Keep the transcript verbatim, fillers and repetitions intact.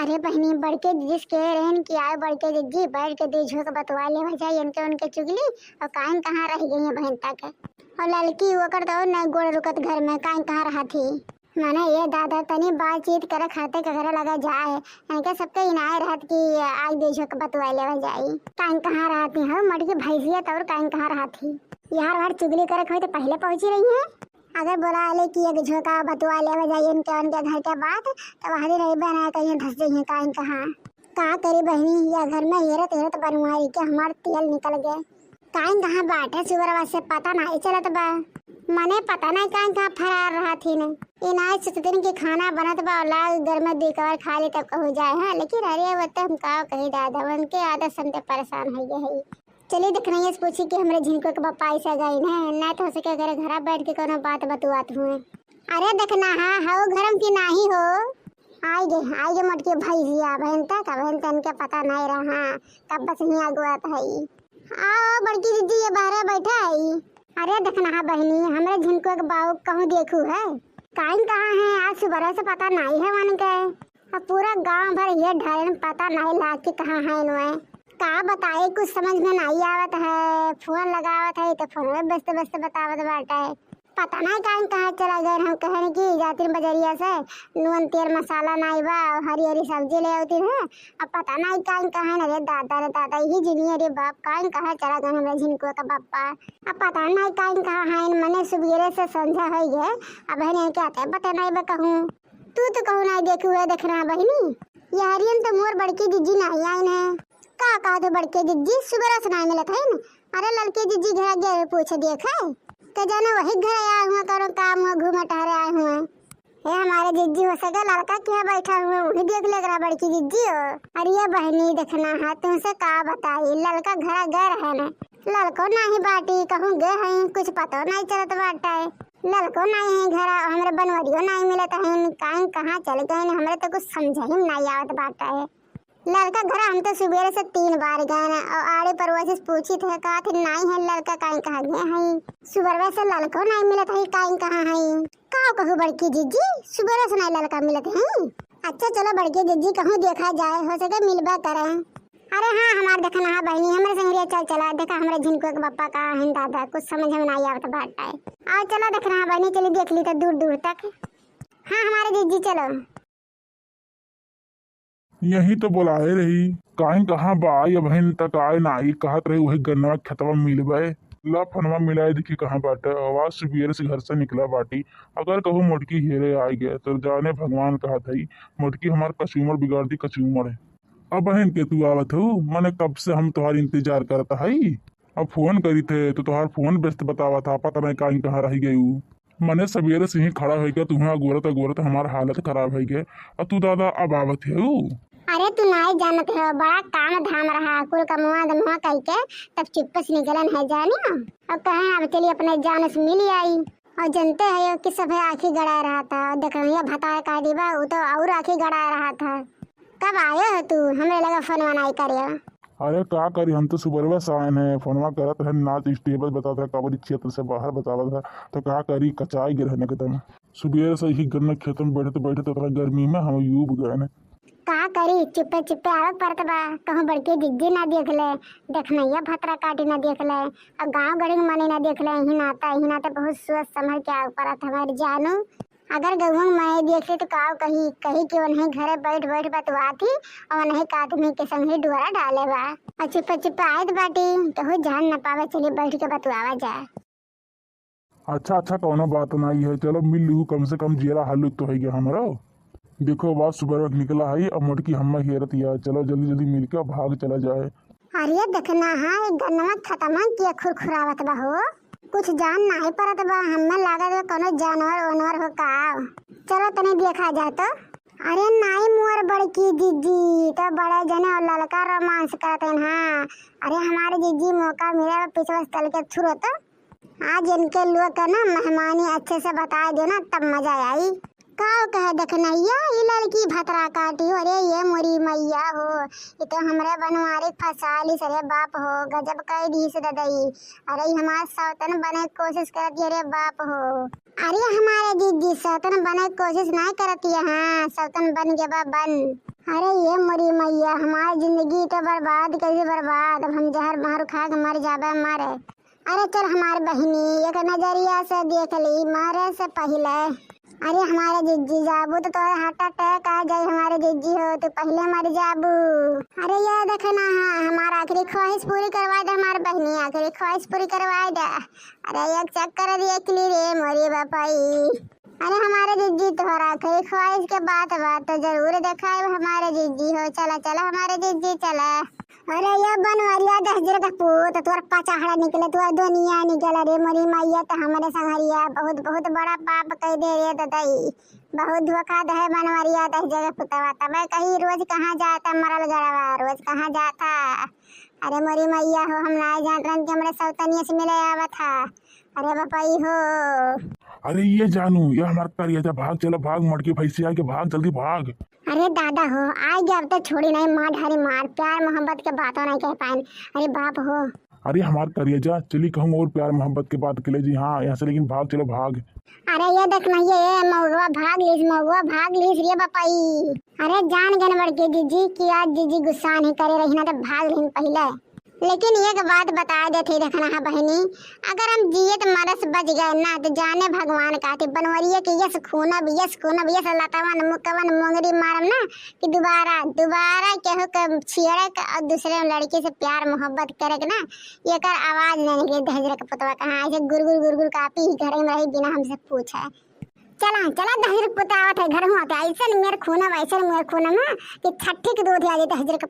अरे बहिनी, बड़के जिज्जी से कहे रहन कि आए बड़के जिज्जी, बैठ के दुइ झोंक बतुआ लेवा जाए इनके उनके चुगली, और काइन कहाँ रह गई है बहन तक। और ललकी ओकर तो न गोड़ रुकत घर में, काइन कहाँ रहत ही। माने ये दादा तनी बातचीत करे खातिर केकरे लगे जाए, इनके सबके इनाय रहत कि आज दुइ झोंक बतुआ लेवा जाई। काइन कहाँ रहत ही हो मटकी भैंसिया, तौर काइन कहाँ रहत ही। यार वार चुगली करे होई तो पहले पहुँची रही है। अगर बोला ले कि एक झोंका बतुआ लेवे जाइए इनके उनके घर के बात, तो वह दिन रही बहना कहीं धस जाइए काइन कहाँ। का करी बहिनी, या घर में हेरत हेरत बनवारी के हमार तेल निकल गए। काइन कहाँ बाटे सुबरवा से पता नहीं चलत बा। मने पता नहीं काइन कहाँ फरार रहा थी ने। इनाय सोचतिन कि खाना बनत बा, लाग घर में दुइ कवर खा ले तब कहू जाए, हाँ, लेकिन अरे वो तो हम का कही दादा, उनके आदत से हम तो परेशान हो गए है। चली देखनैया से पूछी कि हमरे झिनकुआ के बापा ऐसा गई ने, ना तो हो सके अगर घरा बैठ के कोनो बात बतुआत हुए। अरे देखना हा, हऊ घरम की नाही हो। आई गे, आई गे मोटकी भैंसिया, बहन तक, बहन तन के पता नहीं रहा, कब बस हियाँ गुआत है। आओ बड़की दीदी, ये बाहर बैठा है। अरे देखना हा बहिनी, हमरे झिनकुआ के बाऊ कहूँ देखू है। काइन कहाँ है, आज सुबह से पता नहीं है वन के। अब पूरा गांव भर ये ढालन पता नहीं लाग कि कहाँ है इनवे। का बताए, कुछ समझ में नहीं आवत है। फोन लगावत है तो फोन में व्यस्त व्यस्त बतावत बाटे। पता नहीं काइन कहाँ चला गए। हम कहन कि जातिन बजरिया से नून तेल मसाला नहीं बा, हरी हरी सब्जी ले आवती है। अब पता नहीं काइन कहाँ है। अरे दादा रे दादा, यही जिनी, अरे बाप, काइन कहाँ चला गए हमरा झिनकुआ का बापा। अब पता नहीं काइन कहाँ है। मने सुबेरे से संझा हो गए, अब है नहीं क्या, पता नहीं बा कहूँ। तू तो कहूँ नाई देखी हुए देखना बहिनी। यहरियन तो मोर बड़की जिज्जी नाई आइन है। का कहा तू बड़की जिज्जी, सुबेरा से नाई मिलत है न? अरे ललकी जिज्जी घर गे पूछ देखे। के जाने वही घर आए हुए, कौनो काम हुआ, घूमे टहरे आए हुए। हे हमारे जिज्जी, हो सके ललका के यहाँ बैठा हुए, वही देख ले करा बड़की जिज्जी हो। अरे ये बहिनी देखना है, तुमसे का बताई, ललका घर गए रहे न, ललको नाही बाटी, कहूँ गए हैं, कुछ पतो नहीं चलत बाटे। ललको नाई है घर, हमरे बनवरियो नाई मिलत है, काइन कहाँ चल गए, हमरे तो कुछ समझ ही नाई आवत बाटे। ललका घर हम तो सुबेरे से तीन बार गए न, और आड़े पड़ोसी से पूछी थे, कहा थे नाई है ललका, काइन कहाँ गए हैं। सुबेरे से ललको नाई मिलत है, काइन कहाँ है। का कहू बड़की जिज्जी, सुबेरे से नाई ललका मिलत है। अच्छा चलो बड़की जिज्जी, कहूँ देखा जाए, हो सके मिलबा करे। अरे हाँ, हमार देखना हा बहिनी, हमरे संगरिया चल चला, देखा हमरे झिनकुआ के बप्पा कहाँ हैं दादा, कुछ समझ में नाई आवत बाटे। आओ चलो देखना हा बहिनी, चली देख ली तो दूर दूर तक। हाँ हमारे जिज्जी चलो। यही तो बोलाए रही, काइन कहाँ बा, अबहिन तक आए नाई, कहत रही वही गन्नवा खेतवा मिलबे। ला फनवा मिलाए देखी कहाँ बाटे, आवाज सुबेरे से घर से निकला बाटी। अगर कहूँ मोटकी हेरे आए गए तो जाने भगवान कहत है, मोटकी हमार कचूमर बिगाड़ दी कचूमर। अबहिन के तू आवत हो, मने कब से हम तोहार इंतजार करत हई। अब फोन करी थे तो तोहार फोन व्यस्त बतावा था, पता नहीं काइन कहाँ रह गई ऊ। मने सबेरे से ही खड़ा होइके तुहाँ अगोरत अगोरत हमार हालत खराब होइके, और तू दादा अब आवत है ऊ। अरे तू नाई जानत है, बड़ा काम धाम रहा, कुल कमवा दमवा कइके तब चुप्पे से निकलन है जानी। अब कहें अब चली अपने जान से मिल आई। और जनते है कि सभे आँखी गड़ाए रहा था, और देखनिया भतार का दीबा, ऊ तो और आँखी गड़ाए रहा था। कब आए हो तू, हमरे लगे फोनवा नाई करियो। अरे का करी, हम तो सुबरवा से आए हैं, फोनवा करत रहे, ना तो स्टेबल बतावत रहे, काबरी क्षेत्र से बाहर बतावत रहे, तो का करी, कचाई गिरहन एकदम। सुबेरे से ही गन्ना खेत में बैठत बैठत इतना गर्मी में हम यूब गए ने। का करी, चुप्पे चुप्पे आवे पड़त बा, कहूँ बड़की जिज्जी ना देख ले, देखनैया भतरा काटी ना देख ले, और गाँव गढ़ी के मने ना देख ले, यही नाता, यही नाते बहुत सोच समझ के आवे पड़त हमारे जानू। अगर गहुआ में देख ले तो का कही, कही कि उन्हें घरे बैठ बैठ बतुआत ही, और उन्हें का आदमी के संग ही डुअरा डाले बा, और चुप्पे चुप्पे आयत बाटी, कहूँ जान न पावे, चली बैठ के बतुआवा जाए। अच्छा अच्छा, कौनो बात नहीं है, चलो मिल लू, कम से कम जियरा हल्लुक तो है गया हमारो। देखो बात सुबह वक्त निकला है, अब मोटकी हम्मा हेरत या, चलो जल्दी जल्दी मिलके भाग चला जाए। अरे देखना हाँ, एक गन्नवा खतमा किया खुरखुरावत बा हो, कुछ जान नाई परत बा, हम्मे लागत बा कोनो जानवर ओनवर हो का। चलो तनी देखा जाए तो। अरे नाई मोर बड़की जिज्जी, तो बड़े जने और ललका रोमांस करत हैं हाँ। अरे हमारे जिज्जी मौका मिले बा, पिछवा से तल के छुरो तो। आज इनके लोग का ना मेहमानी अच्छे से बताए दो ना, तब मजा आई। का कहे देखनैया, ई लड़की भतरा काटी हो रे, ये मोरी मैया हो, ये तो हमरे बनवारी फंसा ली सरे बाप हो, गजब कह दी से ददई। अरे ई हमार सौतन बने के कोशिश करत ये रे बाप हो। अरे हमारे जिज्जी सौतन बने के कोशिश ना करत ये, हाँ सौतन बन गया बा बन। अरे ये मोरी मैया, हमार जिंदगी तो बर्बाद, कैसे बर्बाद, अब हम जहर मार खा के मर जाबे मारे। अरे चल हमार बहिनी, एक नजरिया से देख ली, मारे से पहिले। अरे हमारे जिज्जी, जाबू तो तोरे heart attack आ जाई हमारे जिज्जी हो, तू पहिले मर जाबू। अरे ये देख ना, हाँ, हमार आखिरी ख्वाहिश पूरी करवा दे हमार बहिनी, आखिरी ख्वाहिश पूरी करवा दे। अरे एक चक्कर देख ली रे मोरी बपई। अरे हमारे जिज्जी, तोहरा आखिरी ख्वाहिश के बात, बात तो जरूर देखाए हमारे जिज्जी हो, चला चला हमारे जिज्जी चला। अरे ये बनवरिया दहिजरे का पूत, तोर पचाहड़ा निकले, तोर दुनिया निकले रे मोरी मैया, तो हमारे संघरिया बहुत, बहुत बड़ा पाप कह दे रे ददई, बहुत धोखा दे है बनवरिया दहिजरे का पुतवा। तबे कही रोज कहाँ जाता मरल गड़वा, रोज कहाँ जाता। अरे मोरी मैया हो, हम ना जानत रहन कि हमरे सौतनिया से मिले आवत हा। अरे बपई हो। अरे ये जानू, ये हमार करिया जा, भाग चला, भाग, मटकी भैंसिया के भाग, जल्दी भाग। अरे दादा हो, आइ गया, अब तो छोड़ी नहीं, मार ढारी मार, प्यार मोहब्बत के बातों नहीं कह पाएन। अरे बाप हो। अरे हमार करिया जा, चली कहूँ और प्यार मोहब्बत के बात के ले जी, हाँ, यहाँ से लेकिन भाग, चलो भाग। अरे ये देख ना, ये मौगवा भाग लीस, मौगवा भाग लीस रे बपई। अरे जान गन बड़के जिज्जी कि आज जिज्जी गुस्सा नहीं करे रही ना, तो भाग लेन पहिले। लेकिन एक बात बता देत ही, देखना है बहिनी, अगर हम जियत मरस बच गए ना, तो जाने भगवान कहते बनवरिया के यस खूनब, यस खूनब, यस लतवन मुकवन मोंगरी मारम ना, कि दोबारा, दोबारा केहू के छेड़े के और दूसरे लड़की से प्यार मोहब्बत करे के ना, एकर आवाज नहीं निकले। दहिजरे के पुतवा कहाँ ऐसे गुरगुर, गुरगुर कापी ही घरे में रही बिना हमसे पूछे। चला, चला, दहिजरे के पुतवा आवत है, घर में आवत है, ऐसन मेर खूनब, ऐसन मेर खूनब ना कि छठी के दूध आ जाए दहिजरे के